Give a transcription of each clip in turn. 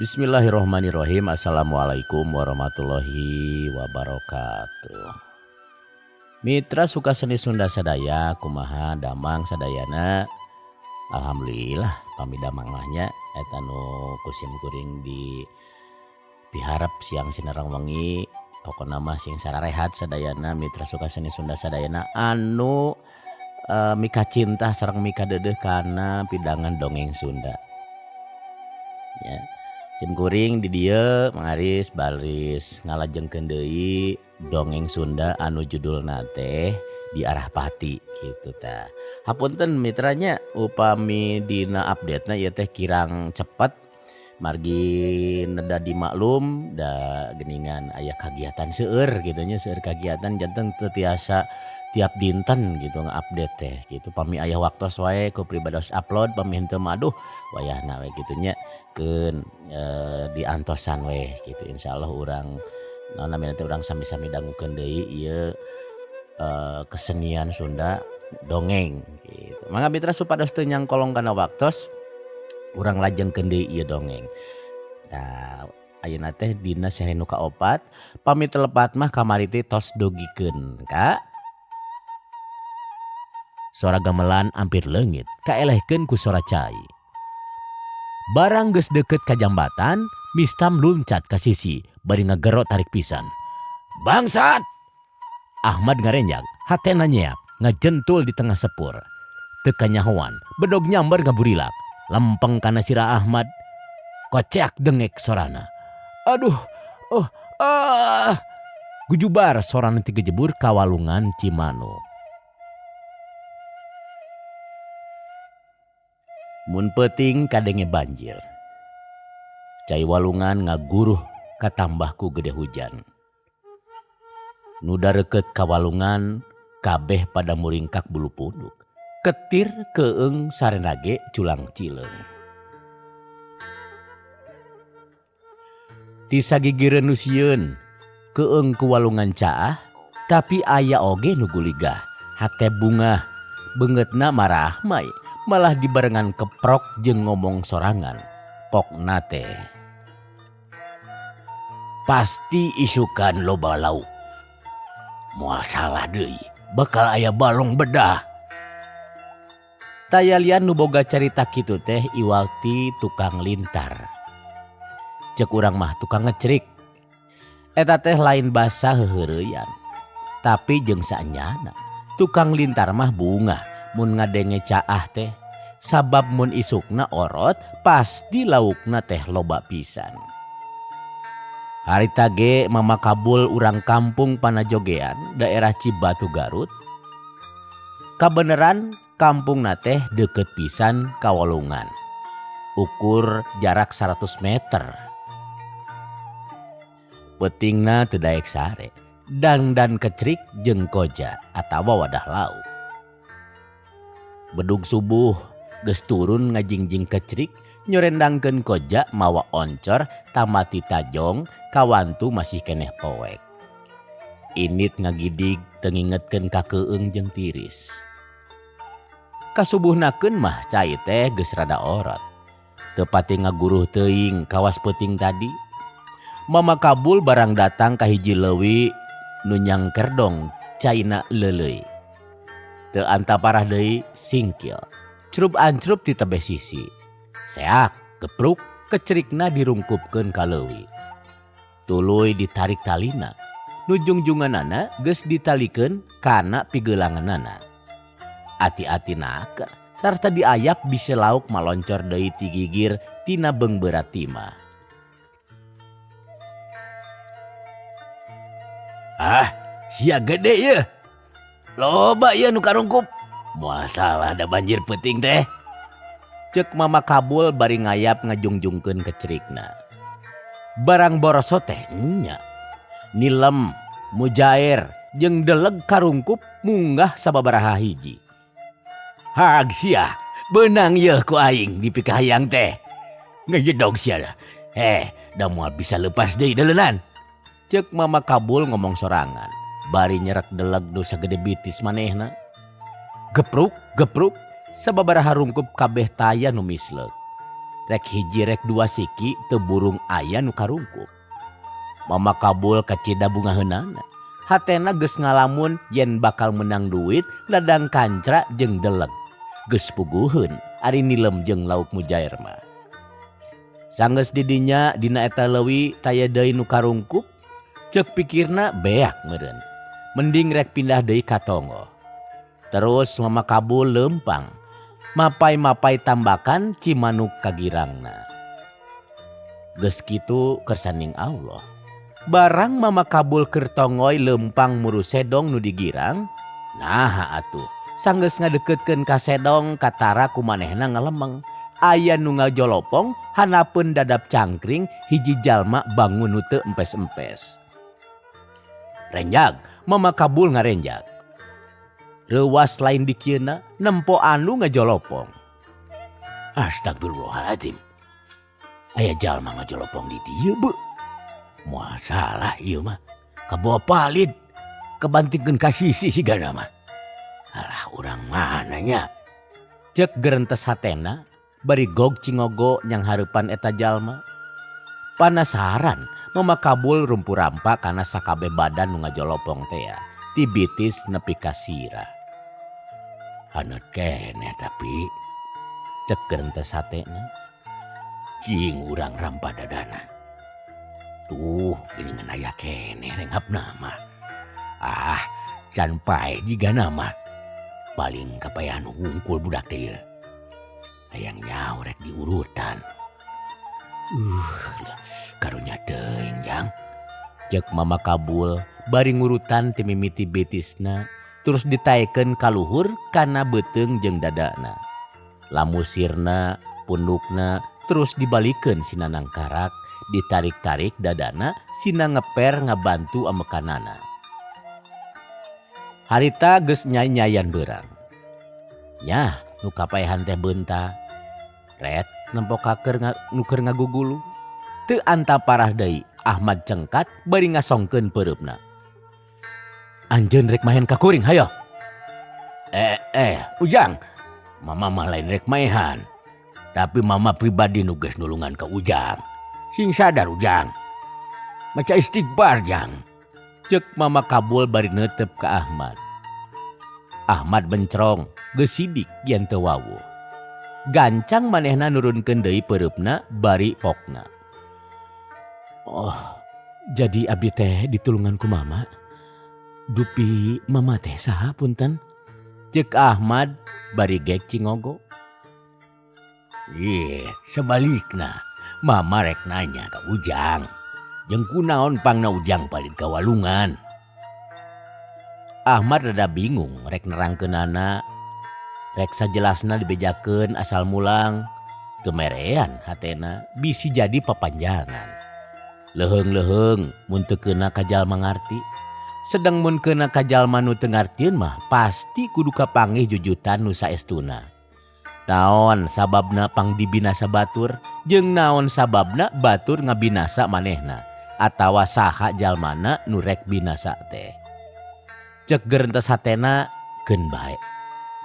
Bismillahirrahmanirrahim. Assalamualaikum warahmatullahi wabarakatuh. Mitra suka seni Sunda sadaya, kumaha damang sadayana? Alhamdulillah pami damang mah nya eta nu kusim kuring di piharap siang sinerang wengi, pokona mah sing sararehat sadayana mitra suka seni Sunda sadayana anu mika cinta sareng mika deudeuh kana pidangan dongeng Sunda. Nya. Sim kuring di dieu Mang Aris baris ngalajengkeun deui dongeng Sunda anu judulna teh Di Arah Pati kitu tah. Hapunten mitra nya upami dina update na ieu teh kirang cepet margi neda dimaklum da geuningan aya kagiatan seueur kitu nya, seueur kagiatan janten teu tiasa tiap dinten gitu nga-update teh gitu. Pami aya waktos wae ku pribados upload, pami henteu mah aduh wayahna we kitu nya keun diantosan we gitu. Insyaallah urang naon namina teh urang sami-sami dangukeun deui ieu kesenian Sunda dongeng gitu. Mangga mitra supados teu nyangkolong kana waktos urang lajengkeun deui ieu dongeng. Tah ayeuna teh dina seri nu kaopat, pami teu lepat mah kamari teh tos dugikeun ka sora gamelan ampir leungit kaelehkeun ku sora cai. Barang geus deukeut ka jambatan, Mistam luncat ka sisi bari ngagero tarik pisan. Bangsat! Ahmad ngarenjag, hatena nyeak, ngajentul di tengah sepur. Teu kanyahoan, bedog nyamber ngaburilak, lempeng kana sirah Ahmad. Koceak dengek sorana. Aduh, oh, ah. Gujubar sorana ti gejebur ka walungan Cimanuk. Mun peuting kadenge banjir. Cai walungan ngaguruh katambah ku gede hujan. Nu dareukeut ka walungan kabeh pada muringkak bulu punduk. Ketir keung sarena ge culang cileung. Ti sagigireun nu sieun keung ku walungan caah, tapi aya oge nu guligah, hate bungah, beungeutna marahmai. Malah dibarengan keprok jeung ngomong sorangan pokna teh. Pasti isukan loba lauk. Moal salah deui, bakal aya balong bedah. Taya lian nu boga carita kitu teh iwal ti tukang lintar. Ceuk urang mah tukang ngecrik. Eta teh lain basa heuheureyan, tapi jeung saenyana. Tukang lintar mah bungah mun ngadenge caah teh, sabab mun isukna orot pasti laukna teh loba pisan. Harita ge Mama Kabul urang kampung Panajogean daerah Cibatu Garut. Kabeneran kampungna teh deukeut pisan ka walungan. Ukur jarak 100 meter. Peutingna teu daek sare, dangdan kecrik jeung koja atawa wadah lauk. Bedug subuh geus turun ngajingjing kecrik nyorendangkeun koja mawa oncor tamati tajong kawantu masih keneh poek. Init ngagidig teu ngingetkeun ka keung jeung tiris. Kasubuhnakeun mah cai teh geus rada orot. Teu pati ngaguruh teuing kawas peuting tadi. Mama Kabul barang datang ka hiji leuwi nu nyangkerdong caina leuleuy. Teu anta parah deui singkil. Crup ancrup ti tebeh sisi. Seak, gepruk, kecerikna dirungkupkeun ka leuwi. Tuluy ditarik talina. Nu jungjunganana geus ditalikeun kana pigeulanganana. Ati-ati naker sarta diayap bisi lauk maloncor deui ti gigir tina beungberat timah. Ah, sia gede yeuh. Loba ieu nu karungkup. Moal salah da banjir peuting teh. Ceuk Mama Kabul bari ngayap ngajungjungkeun kecerikna. Barang boroso teh nya. Nilem, mujair, jeung deleg karungkup munggah sababaraha hiji. Hag sia, beunang yeuh ku aing dipikahayang teh. Ngejedog sia dah. Da moal bisa leupas deui deleunan. Ceuk Mama Kabul ngomong sorangan. Bari nyerek deleg nu sagede bitis manehna. Gepruk, gepruk, sababaraha rungkup kabeh taya nu misleuk. Rek hiji rek dua siki teu burung aya nu karungkup. Mama Kabul kacida bungaheunana. Hatena geus ngalamun yen bakal menang duit ladang kancra jeung deleg. Geus puguheun ari nilem jeung lauk mujair mah. Sanggeus di dinya dina eta leuwi taya deui nu karungkup, ceuk pikirna beak meureun. Mending rek pindah deui ka tonggoh. Terus Mama Kabul leumpang. Mapai-mapai tambakan Cimanuk kagirangna. Geus kitu kersaning Allah. Barang Mama Kabul keur tongoy leumpang muru sedong nu digirang, naha atuh sanggeus ngadeukeutkeun ka sedong katara ku manehna ngalemeng. Aya nu ngajolopong hanapeun dadap cangkring hiji jalma bangun nu teu empes-empes. Renjag, Mama Kabul ngarenjag. Reuwas lain dikieuna nempo anu ngajolopong. Astagfirullahaladzim. Aya jalma ngajolopong di dieu beuh. Moal salah ieu mah. Kabawa palid. Kebantingkeun ka sisi sigana mah. Alah urang mana nya. Ceuk gerentes hatena bari gog cingogo nyang hareupan eta jalma. Panasaran Mama Kabul rumpu-rampa kana sakabeh badan nu ngajolopong teh ya. Ti bitis nepi ka sirah. Haneut keneh tapi ceuk gerentes hatena. Cing urang rampa dadana. Tuh geuningan aya keneh renghapna mah. Ah, can paeh jigana mah. Paling kapayahan hungkul budak teh ieu. Hayang nyaho rek diurutan. Karunya teuing jang. Ceuk Mama Kabul bari ngurutan ti mimiti betisna terus ditaekeun ka luhur kana beuteung jeung dadana. Lamusirna, pundukna terus dibalikeun sina nangkarak, ditarik-tarik dadana sina ngeper ngabantu amekanana. Harita geus nyai-nyayan beurang. Nyah nu kapaehan teh beunta. Ret nempo ka nu keur ngagugulung. Teu antaparah deui Ahmad cengkat bari ngasongkeun peureupna. Anjeun rek maen ka kuring hayo. Ujang. Mama mah lain rek maehan. Tapi mama pribadi nu geus nulungan ka Ujang. Sing sadar Ujang. Maca istighfar jang. Ceuk Mama Kabul bari neuteup ka Ahmad. Ahmad bencrong geus sidik yen teu wawuh. Gancang manehna nurunkeun deui peureupna bari pokna. Oh, jadi abdi teh ditulungan ku mama. Dupi mama teh saha punten? Ceuk Ahmad bari gek cingogo. Ih, sebalikna mama rek nanya ka Ujang. Jeung kunaon pangna Ujang palid ka walungan. Ahmad rada bingung rek nerangkeunana. Rek sajelasna dibejakeun asal mulang. Teu merean hatena bisi jadi papanjangan. Leuheung-leuheung mun teu keuna ka jalma ngarti. Sedeng mun keuna ka jalma nu teu ngartieun mah pasti kudu kapanggih jujutan nu saestuna. Naon sababna pang dibinasa batur jeung naon sababna batur ngabinasa manehna atawa saha jalmana nu rek binasa teh. Ceuk gerentes hatena keun bae.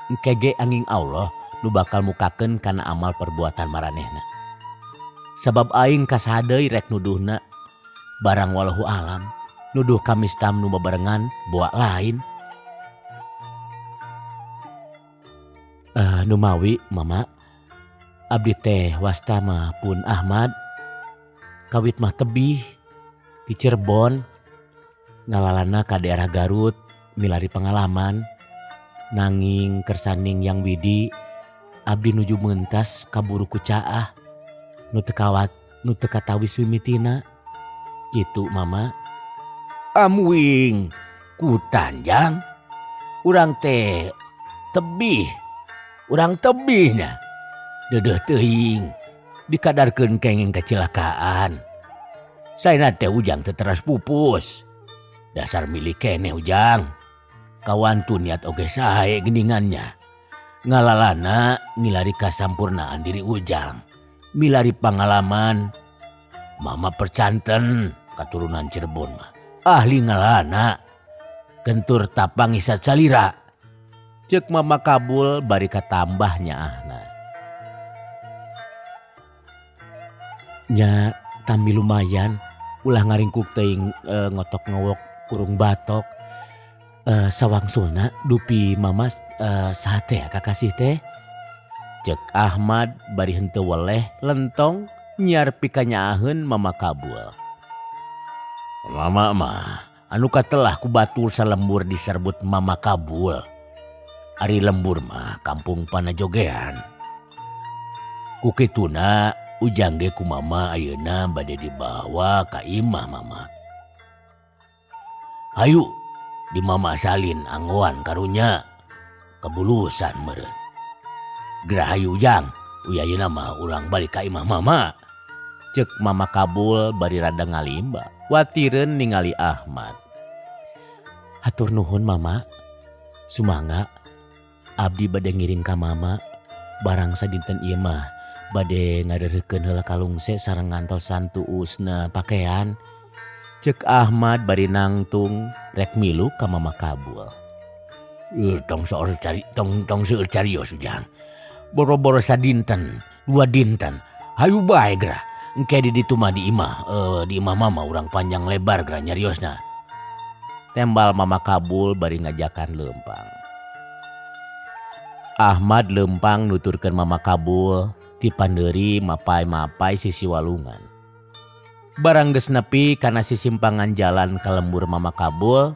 Engke ge anging Allah nu bakal mukakeun kana amal perbuatan maranehna. Sabab aing kasaha deui rek nuduhna barang walahu alam nuduh kamistam nu babarengan boa lain. Numawi mama abdi teh wasta mah pun Ahmad kawit mah tebih di Cirebon ngalalana ka daerah Garut milari pengalaman nanging kersaning Yang Widi abdi nuju mentas kaburu ku caah nu teu kawat nu teu katawis mimitina kitu mama. Amuing ku tanjang urang teh tebih urang tebihnya dedeuh teuing dikadarkeun kenging kecelakaan. Saena teh Ujang teh teras pupus. Dasar milik keneh Ujang. Kawantu niat oge sae geningannya. Ngalalana milari kasampurnaan diri Ujang. Milari pangalaman. Mama percanten katurunan Cirebon mah. Ahli ngalalana. Gentur tapang isa calira. Ceuk Mama Kabul bari katambah nyaahna. Nya tami lumayan ulah ngaringkuk teuing ngotok ngowok kurung batok. Sawangsulna dupi mama saha teh kakasih teh? Cek Ahmad bari henteu weleh lentong nyiar pikanyaaheun Mama Kabul. Mama mah anu katelah ku batur salembur diserbut Mama Kabul. Ari lembur mah kampung Panajogean. Ku kituna Ujang ge ku mama ayeuna bade dibawa ka imah mama. Hayu di mama salin anggoan karunya kabulusan meureun. Geura hayu Ujang, uy ayeuna mah urang balik ka imah mama. Ceuk Mama Kabul bari rada ngalimba watireun ningali Ahmad. Hatur nuhun mama, sumangga abdi bade ngiring ka mama barang sadinten ieu mah bade ngareureukeun heula kalungse sareng ngantosan tuusna pakean. Ceuk Ahmad bari nangtung rek milu ka Mama Kabul. Tong seueur cari, tong tong seueur carios Ujang. Boro-boro sadinten, dua dinten. Hayu bae geura. Engke di ditu mah di imah, di imah mama urang panjang lebar geura nyariosna. Tembal Mama Kabul bari ngajakan leumpang. Ahmad leumpang nuturkeun Mama Kabul ti pandeuri mapai-mapai sisi walungan. Barang geus nepi kana sisimpangan jalan ka lembur Mama Kabul.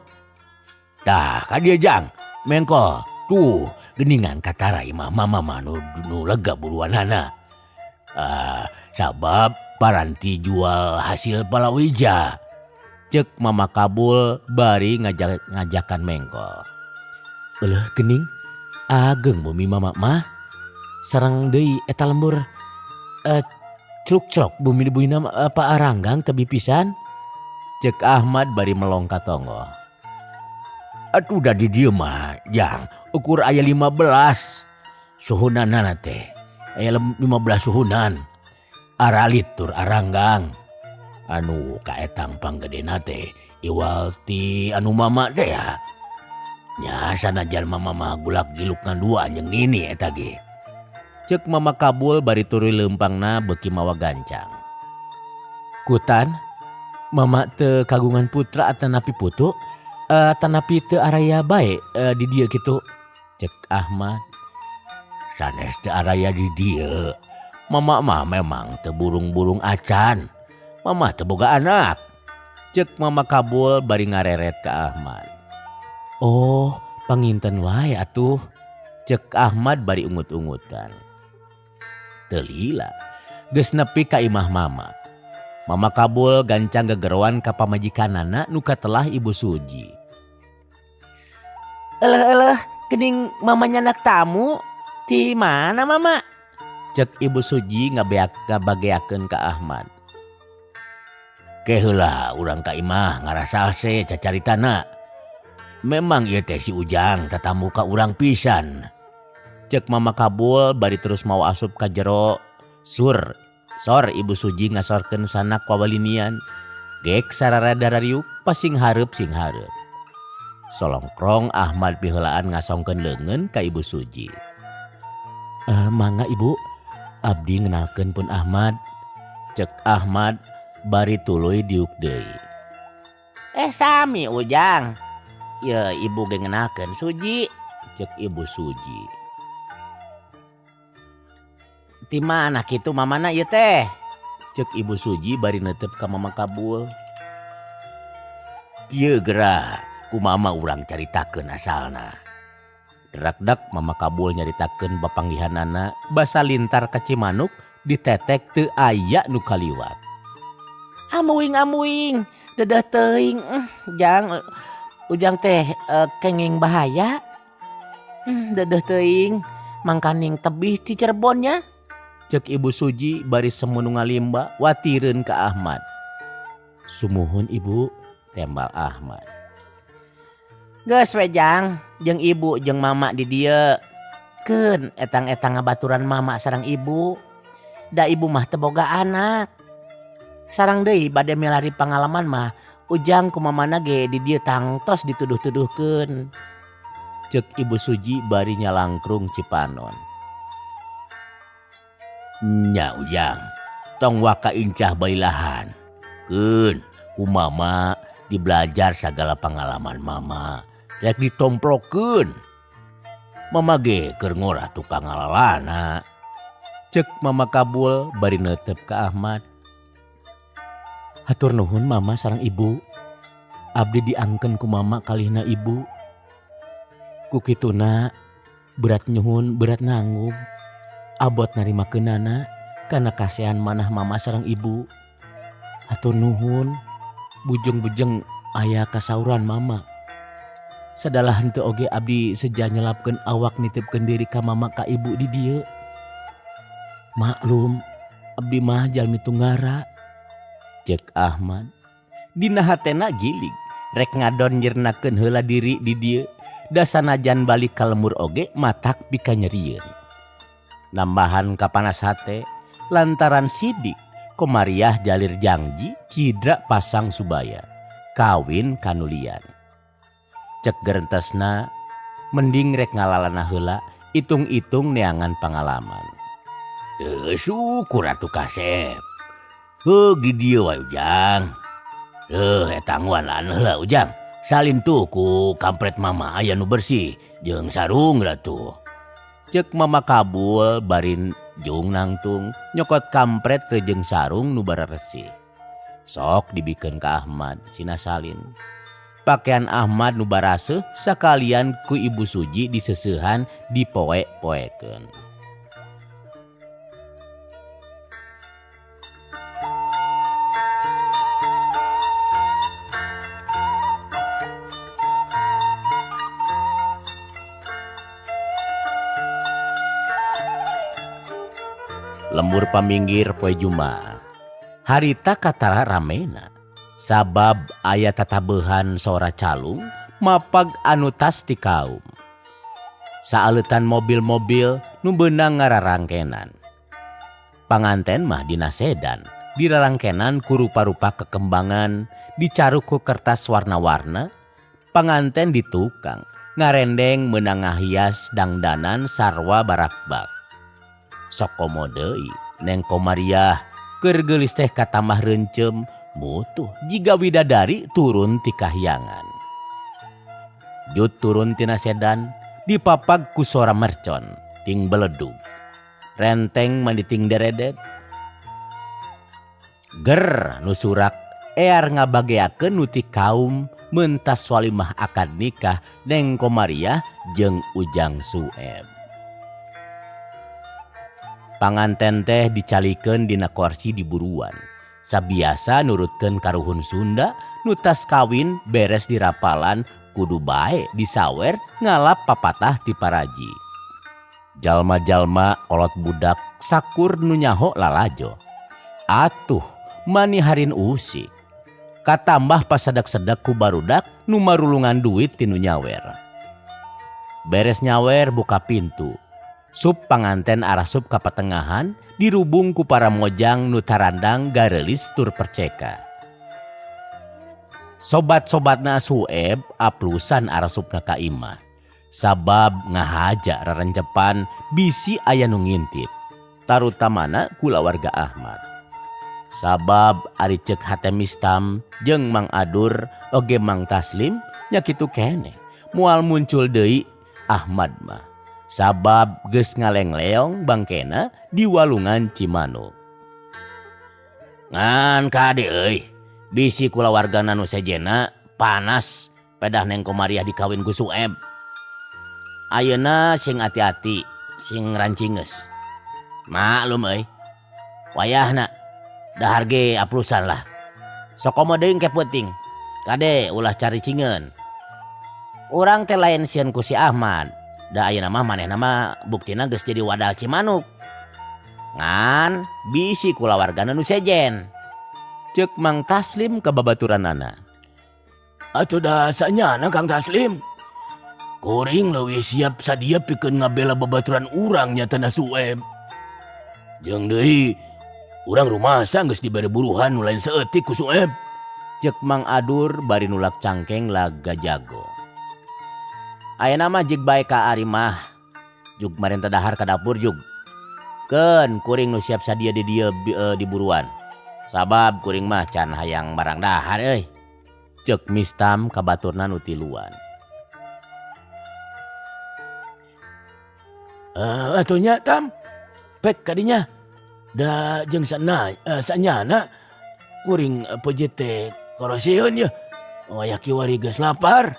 Tah ka dieu Jang, mengkol. Tuh geuningan katara imah mama mah nu lega buruanana. Sabab paranti jual hasil palawija. Ceuk Mama Kabul bari ngajakan mengkol. Euleuh geuning, ageng bumi mama mah. Sareng deui eta lembur celuk-celok bumi bumina paaranggang tebih pisan. Ceuk Ahmad bari melong ka tonggoh. Atuh da di dieu mah Jang, ukur aya 15 suhunanana teh. Aya 15 suhunan. Aralit tur aranggang. Anu kaetang panggedena teh iwal ti anu mama teh ya. Nya sanajan mama mah gulak giluk ngan dua jeung nini eta ge. Ceuk Mama Kabul bari tuluy leumpangna beuki mawa gancang. Kutan, mama teu kagungan putra atanapi putu, atanapi teu araya bae di dieu kitu. Ceuk Ahmad. Sanes teu araya di dieu. Mama mah memang teu burung-burung acan. Mama teu boga anak. Ceuk Mama Kabul bari ngareret ka Ahmad. Oh, panginten wae atuh. Ceuk Ahmad bari ungut-ungutan. Teu lila, geus nepi ka imah mama. Mama Kabul gancang gegeroan ka pamajikanana nu katelah Ibu Suji. Eleh-eleh, geuning mama nyandak tamu. Ti mana mama? Ceuk Ibu Suji ngabageakeun ka Ahmad. Ke heula urang ka imah ngarasase cacaritana. Memang ieu teh si Ujang tatamu ka urang pisan. Ceuk Mama Kabul bari terus mawa asup ka jero sur. Sor Ibu Suji ngasorkeun sanak wawalinian. Gek sararada rariuk pasing hareup sing hareup. Solongkrong Ahmad piheulaan ngasongkeun leungeun ka Ibu Suji. Mangga Ibu, abdi ngenalkeun pun Ahmad. Ceuk Ahmad bari tuluy diuk deui. Sami Ujang. Ye ibu ge ngenalkeun Suji. Ceuk Ibu Suji. Ti mana kitu mamana ieu teh? Ceuk Ibu Suji bari neuteup ka Mama Kabul. Kieu geura ku mama urang caritakeun asalna. Drakdak Mama Kabul nyaritakeun papanggihanana basa lintar ka Cimanuk ditetek teu aya nu kaliwat. Amuing-amuing, dedeh teuing, Jang, Ujang teh kenging bahaya. Dedeh teuing, mangkaning tebih ti Cirebonnya. Ceuk Ibu Suji bari semunu ngalimba watireun ka Ahmad. Sumuhun Ibu, tembal Ahmad. Geus we Jang, jeung ibu jeung mama di dieu. Keun etang-etang ngabaturan mama sareng ibu. Da ibu mah teu boga anak. Sareng deui bade milari pangalaman mah Ujang ku mamana ge di dieu tangtos dituduh-tuduhkeun. Ceuk Ibu Suji bari nyalangkrung cipanon. Nya Ujang, Tong waka incah balilahan. Keun ku mama dibelajar sagala pangalaman mama. Rek ditomplokeun. Mama ge keur ngora tukang ngalalana. Cek Mama Kabul bari neuteup ka Ahmad. Hatur nuhun mama sareng ibu. Abdi diangkeun ku mama kalihna ibu. Ku kituna berat nyuhun berat nanggung. Abot narimakeunana kana kasehan manah mama sareng ibu. Hatur nuhun bujeng-bujeng aya kasauran mama. Sadalah henteu oge abdi seja nyelapkeun awak nitipkeun diri ka mama ka ibu di dieu. Maklum abdi mah jalmi tunggara. Cek Ahmad. Dina hatena gilig rek ngadon nyirnakeun heula diri di dieu. Da sanajan balik ka lemur oge matak pikanyerieun. Nambahan kapanas hate lantaran sidik Komariah jalir jangji cidra pasang subaya kawin kanulian. Cek gerentesna mending rek ngalalana heula itung-itung neangan pangalaman. Syukur atuh kasep. Heug di dieu wae Ujang. Eta angguan laan heula Ujang. Salin tuh ku kampret mama aya nu bersih jeung sarung ratuh. Cek Mama Kabul barin jung nangtung nyokot kampret jeung sarung nu bararesih. Sok dibikeun ka Ahmad sina salin. Pakaian Ahmad nu baraseuh sakalian ku Ibu Suji diseseuhan dipoek-poekeun. Lembur paminggir poe Jumaah. Harita katara ramena. Sabab aya tatabehan sora calung mapag anu tas ti kaum. Saaleutan mobil-mobil nu beunang ngararangkenan. Panganten mah dina sedan, dirarangkenan ku rupa-rupa kekembangan, dicaruk ku kertas warna-warna. Panganten di tukang, ngarendeng meunang ngahias dangdanan sarwa barakbak. Sok komo deui Neng Komariah keur geulis teh katamah reuncem mutuh jiga widadari turun ti kahyangan. Jut turun tina sedan dipapag ku sora mercon ting beledug. Renteng maniting deredet. Ger nu surak ear ngabageakeun nu ti kaum mentas walimah akad nikah Neng Komariah jeung Ujang Sueb. Panganten teh dicalikeun dina korsi di buruan. Sabiasa nurutkeun karuhun Sunda, nu tas kawin beres dirapalan kudu bae disawer ngalap papatah ti paraji. Jalma-jalma kolot budak sakur nu nyaho lalajo. Atuh mani harin usik. Katambah pasadak-sedak ku barudak nu marulungan duit ti nu nyawer. Beres nyawer buka pintu. Sup panganten arasup ka patengahan dirubung ku para mojang nu tarandang gareulis tur perceka. Sobat-sobatna Sueb aplusan arasupna ka imah. Sabab ngahaja rarencepan bisi aya nu ngintip. Tarutamana kulawarga Ahmad. Sabab ari ceuk hate Mistam jeung Mang Adur oge Mang Taslim nya kitu keneh. Moal muncul deui Ahmad mah. Sabab geus ngaleng-leong bangkena di walungan Cimanuk. Ngan kade euy, bisi kulawargana nu sejenna panas pedah Neng Komariah dikawin ku Sueb. Ayeuna sing ati-ati, sing rancingeus. Maklum euy. Wayahna dahar ge aplusan lah. Sokomo deui engke peuting. Kade ulah caricingeun. Urang teh lain sieun ku si Ahmad. Da ayeuna mah manehna mah buktina geus jadi wadal Cimanuk. Ngan bisi kulawargana nu sejen. Ceuk Mang Taslim ka babaturanana. Atuh da sanyana Kang Taslim. Kuring leuwih siap sadia pikeun ngabela babaturan urang nyatana Sueb. Jeung deui urang rumasa geus dibere buruhan nu lain saeutik ku Sueb. Ceuk Mang Adur bari nulak cangkeng laga jago. Ayeuna mah jig bae ka Ari mah. Jug marenta dahar ka dapur jug. Keun kuring nu siap sadia di dieu diburuan. Sabab kuring mah can hayang barang dahar euy. Ceuk Mistam ka baturna nu tiluan. Atuh nya Tam, pek kadinya. Da jeung sanyana kuring pejeut teh korosieun yeuh. Wayah kiwari geus lapar.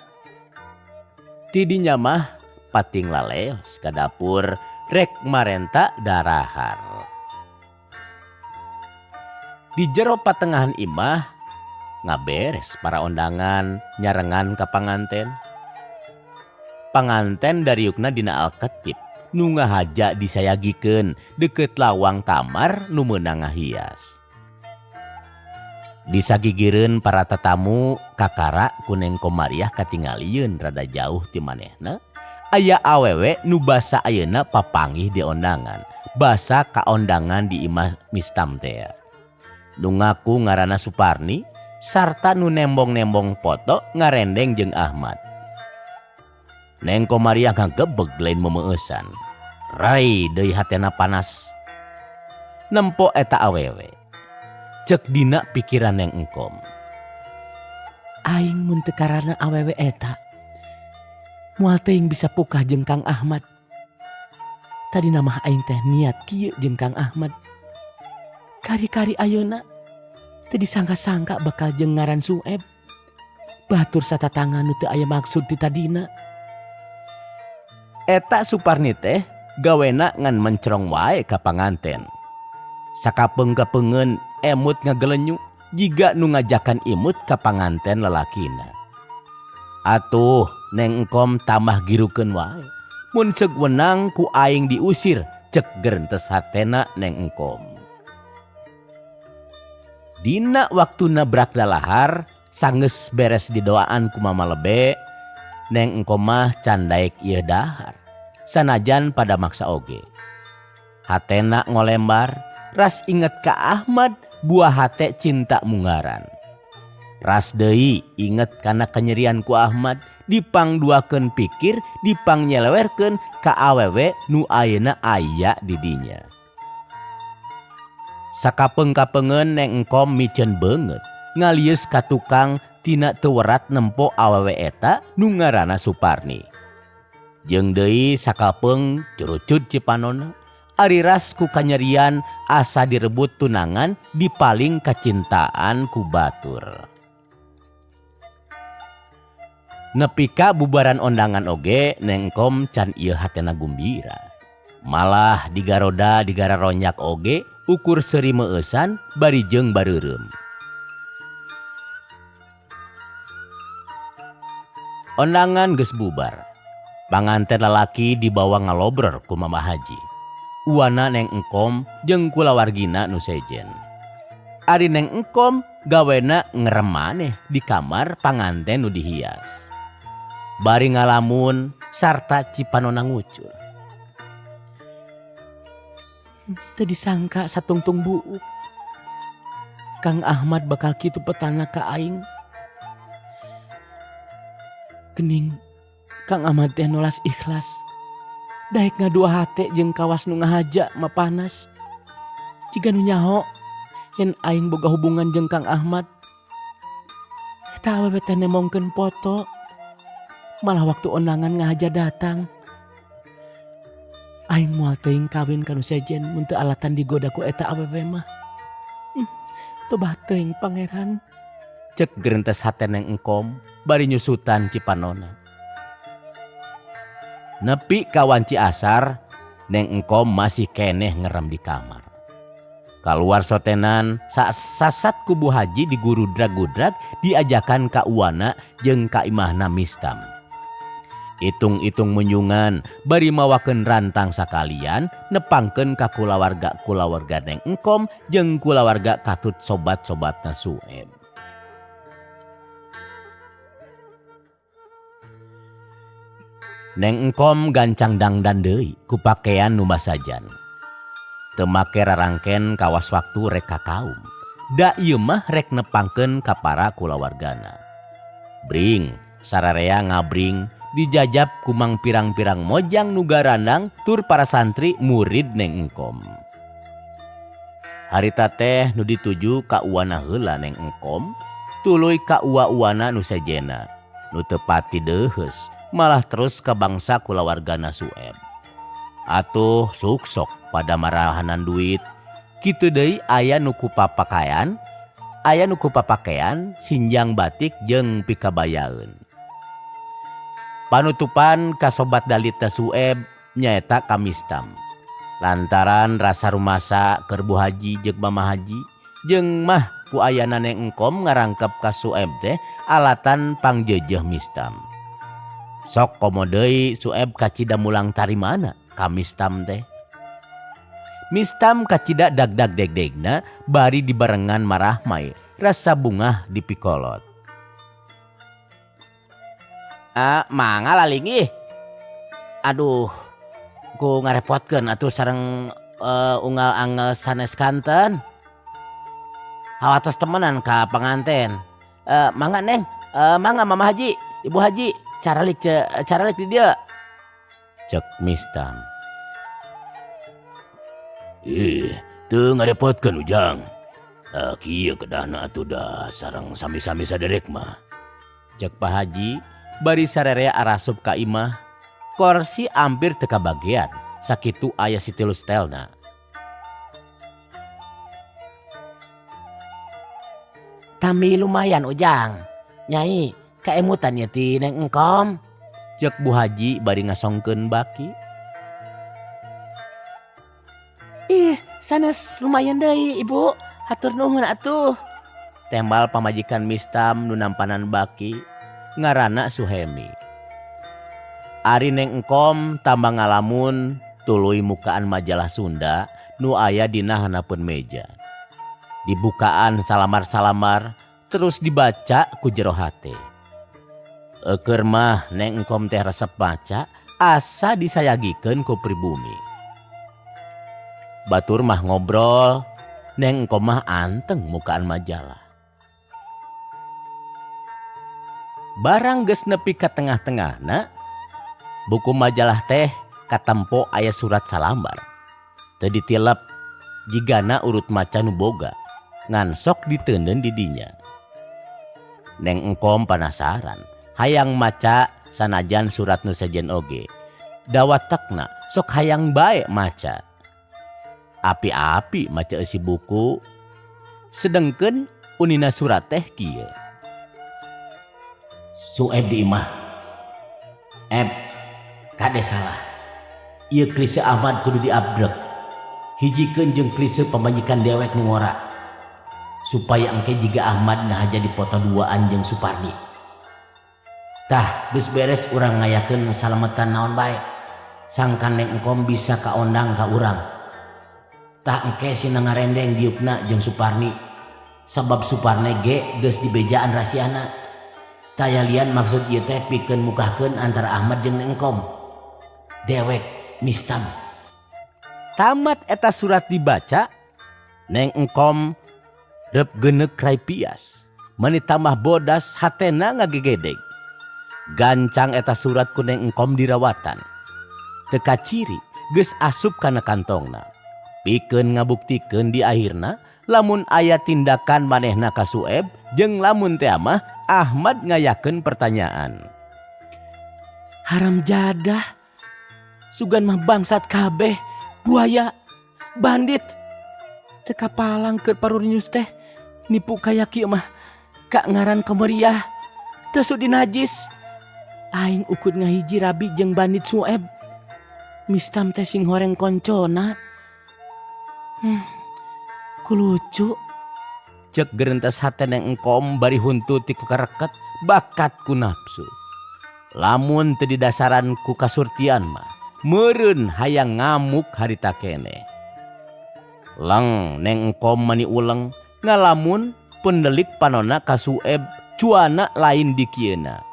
Tidinya mah pating laleos ka dapur rek marenta darahar. Di jero patengahan imah ngaberes para ondangan nyarengan ka panganten. Panganten dariukna dina alketip nu ngahaja disayagikeun deukeut lawang kamar nu meunang ngahias. Disagigireun para tetamu kakara ku Neng Komariah katingalieun rada jauh ti manehna aya awewe nu basa ayeuna papanggih di ondangan, basa kaondangan di imah Mistam tea. Nu ngaku ngaranna Suparni sarta nu nembong-nembong foto ngarendeng jeung Ahmad. Neng Komariah ngagebeg lain memeeusan. Rai deui hatena panas. Nempo eta awewe. Ceuk dina pikiran Neng Engkom. Aing mun teu karana awewe eta, moal teuing bisa pukah jeung Kang Ahmad. Tadina mah aing teh niat kieu jeung Kang Ahmad. Kari-kari ayeuna teu disangka-sangka bakal jeung ngaran Sueb. Batur satatangan nu teu aya maksud ti tadina. Eta Suparni teh gawena ngan mencrong wae ka panganten. Sakapeung-kapeungeun emut ngagelenyu jiga nu ngajakan imut ka panganten lalakina. Atuh Neng Engkom tambah girukeun wae. Mun ceuk wenang ku aing diusir cek gerentes hatena Neng Engkom. Dina waktuna brak dalahar sanggeus beres didoaan ku Mama Lebe, Neng Engkom mah can daek ieu dahar. Sanajan pada maksa oge. Hatena ngolembar, ras inget ka Ahmad buah hate cinta mungaran. Ras deui inget kana kanyerian ku Ahmad, dipangduakeun pikir, dipangnyewelerkeun ka awewe nu ayeuna aya di dinya. Sakapeung-kapeungeun Neng Engkom miceun beungeut, ngalieus ka tukang tina teu werat nempo awewe eta nu ngaranna Suparni. Jeung deui sakapeung curucud cipanona, ari ras ku kanyerian asa direbut tunangan dipaling kacintaan ku batur. Nepi ka bubaran ondangan oge Neng Engkom can ieu hatena gumbira. Malah digaroda digararonyak oge ukur seuri meueusan bari jeung bareureum. Ondangan geus bubar. Panganten lalaki dibawa ngalobrol ku Mama Haji. Uwana Neng Engkom jeung kulawargina nu sejen. Ari Neng Engkom gawena ngeremaneh di kamar panganten nu dihias. Bari ngalamun sarta cipanona ngucur. Teu disangka satungtung buuk. Kang Ahmad bakal kitu petana ka aing. Gening Kang Ahmad teh nolas ikhlas. Daek ngadua hate jeung kawas nu ngahaja mah panas. Jiga nu nyaho yen aing boga hubungan jeung Kang Ahmad. Eta awewe teh nemongkeun foto. Malah waktu ondangan ngahaja datang. Aing moal teuing kawin ka nu sejen mun teu alatan digoda ku eta awewe mah. Tobah teuing pangeran. Cek gerentes hate Neng Engkom bari nyusutan cipanona. Nepi ka wanci asar, Neng Engkom masih keneh ngerem di kamar. Kaluar sotenan, sasat ku Bu Haji digurudrag-gudrag diajakan ka uwana jeung ka imahna Mistam. Itung-itung munyungan bari mawakeun rantang sakalian nepangkeun ka kulawarga-kulawarga Neng Engkom jeung kulawarga katut sobat-sobatna Sueb. Neng Engkom gancang dangdan deui ku pakean nu masajan. Teu make rarangken kawas waktu rek ka kaum. Da ieu mah rek nepangkeun ka para kulawargana. Bring sararea ngabring dijajab kumang pirang-pirang mojang nu garandang tur para santri murid Neng Engkom. Harita teh nu dituju ka uwana heula Neng Engkom, tuluy ka uwa-uwana nu sejenna, nu teu pati deuheus, malah terus ka bangsa kulawargana Sueb. Atuh suksok pada marahanan duit, kitu deui aya nu ku papakayan, aya nu ku papakean sinjang batik jeung pikabayaeun. Panutupan ka sobat dalita Sueb nyaeta ka Mistam. Lantaran rasa rumasa keur Bu Haji jeung Mama Haji jeung mah ku ayana Neng Engkom ngarangkep ka Sueb teh alatan pangjeujeuh Mistam. Sok komo deui Sueb kacida mulang tarimana ka Mistam teh. Mistam kacida dag-dag deg-degna bari dibarengan marahmai rasa bungah dipikolot. Mangga lalingih. Aduh, ku ngarepotkeun atuh sareng unggal angel sanes kanten. Hawatos temenan ka panganten. Mangga Neng, mangga Mama Haji, Ibu Haji, caralik caralik di dieu. Cek Mistam. Ih, teu ngarepotkeun Ujang. Kieu kedahna atuh da sareng sami-sami saderek mah. Cek Pak Haji bari sarerea arasup ka imah, korsi ampir teu kabagean, sakitu aya sitilu setelna. Tami lumayan Ujang, Nyai kaemutan ieu ti Neng Engkom. Cek Bu Haji bari ngasongkeun baki. Ih, sanes lumayan deui Ibu, hatur nuhun atuh. Tembal pamajikan Mistam nu nampanan baki, ngaranna Suhemi. Ari Neng Engkom tambah ngalamun tuluy mukaan majalah Sunda nu aya dina handapeun meja. Dibukaan salamar-salamar terus dibaca ku jero hate. Eukeun mah Neng Engkom teh resep maca asa disayagikeun ku pribumi. Batur mah ngobrol, Neng Engkom mah anteng mukaan majalah. Barang geus nepi ka tengah-tengahna, buku majalah teh katempo aya surat salambar. Teu ditilep jigana urut maca nu boga, ngan sok diteundeun di dinya. Neng Engkom panasaran, hayang maca sanajan surat nu sejen oge. Dawatekna sok hayang bae maca. Api-api maca eusi buku, sedengkeun unina surat teh kieu. Sueb di imah. Eb, kade salah. Ieu klise Ahmad kudu diabdrek. Hijikeun jeung klise pamajikan dewek nu ngora. Supaya engke jiga Ahmad ngahaja dipoto duaan jeung Supardi. Tah, geus beres urang ngayakeun salametan naon bae. Sangkan Neng Engkom bisa kaondang ka urang. Tah engke sina ngarendeng diukna jeung Suparni. Sabab Suparni ge geus dibejaan rasiana. Tayalian maksud ieu teh pikeun mukahkeun antara Ahmad jeung Neng Engkom. Dewek Mistam. Tamat eta surat dibaca, Neng Engkom rep geuneuk rai pias. Meni tambah bodas hatena ngagegedeg. Gancang eta surat ku Neng Engkom dirawatan. Teu kaciri geus asup kana kantongna. Pikeun ngabuktikeun di akhirna lamun aya tindakan manehna ka Sueb jeung lamun teh mah Ahmad ngayakeun pertanyaan. Haram jadah, sugan mah bangsat kabeh, buaya, bandit. Teu kapalang keur parurinyus teh, nipu kaya kieu mah ka ngaran kameriah, teu sudi najis. Aing ukud ngahiji rabi jeung bandit Sueb. Mistam teh sing horeng koncona. Ku lucu. Cek gerentes hate Neng Engkom bari huntu ti ku kareket bakat ku nafsu. Lamun teu didasaran ku kasurtian mah meureun hayang ngamuk harita keneh. Leng Neng Engkom mani uleng ngalamun pendelik panona ka Sueb cuana lain dikieuna.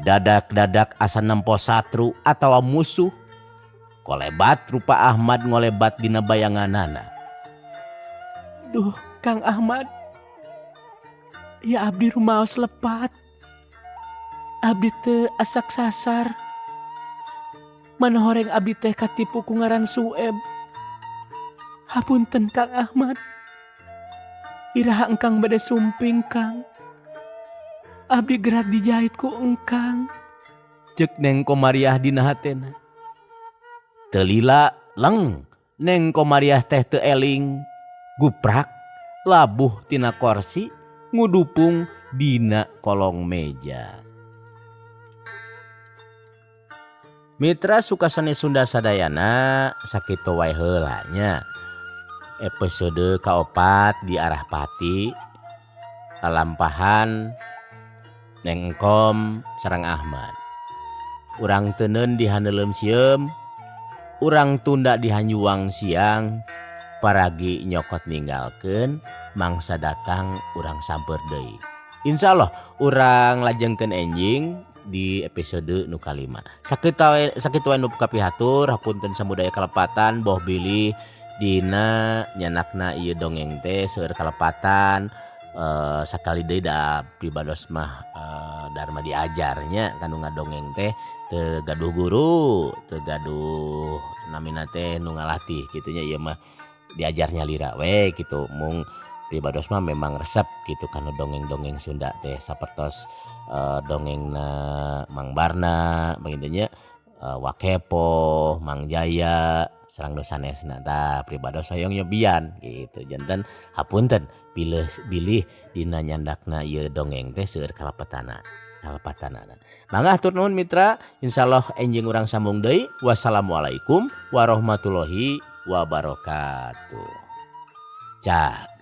Dadak-dadak asa nempo satru atawa musuh. Kolebat rupa Ahmad ngolebat dina bayanganana. Duh, Kang Ahmad. Ya abdi rumaos lepat. Abdi teu asak sasar. Mana horeng abdi teh katipu ku ngaran Sueb. Hapunten Kang Ahmad. Iraha engkang bade sumping Kang? Abdi gerat dijahit ku engkang. Cek Neng Komariah dina hatena. Teu lila leng Neng Komariah teh teu eling. Guprak labuh tina korsi ngudupung dina kolong meja. Mitra Sukaseni Sunda sadayana sakitu wae heula nya. Episode kaopat di arah pati lalampahan Neng Engkom sareng Ahmad. Urang teuneun di haneuleum sieum, urang tunda di hanyuang siang, paragi nyokot ninggalkeun mangsa datang urang samper deui. Insyaallah urang lajengkeun enjing di episode nu kalima. Sakitu wae nu kapihatur, hapunten samudaya kalepatan boh bilih dina nyanakna ieu dongeng teh seueur kalepatan. Sakali deui da pribados mah dharma diajarnya kanu ngadongeng teh teu gaduh guru, teu gaduh namina teh nu ngalatih kitu nya, ieu mah diajar nyalira we kitu. Mung pribados mah memang resep kitu kana dongeng-dongeng Sunda teh sapertos dongengna Mang Barna begitu nya, Wakepo, Mang Jaya sareng nu sanesna. Tah pribados hoyong nyobian kitu janten hapunten bilih dina nyandakna ieu dongeng teh seueur kalepatanana. Mangga hatur nuhun mitra, insyaallah enjing urang sambung deui. Wassalamualaikum warahmatullahi wabarakatuh. Cak.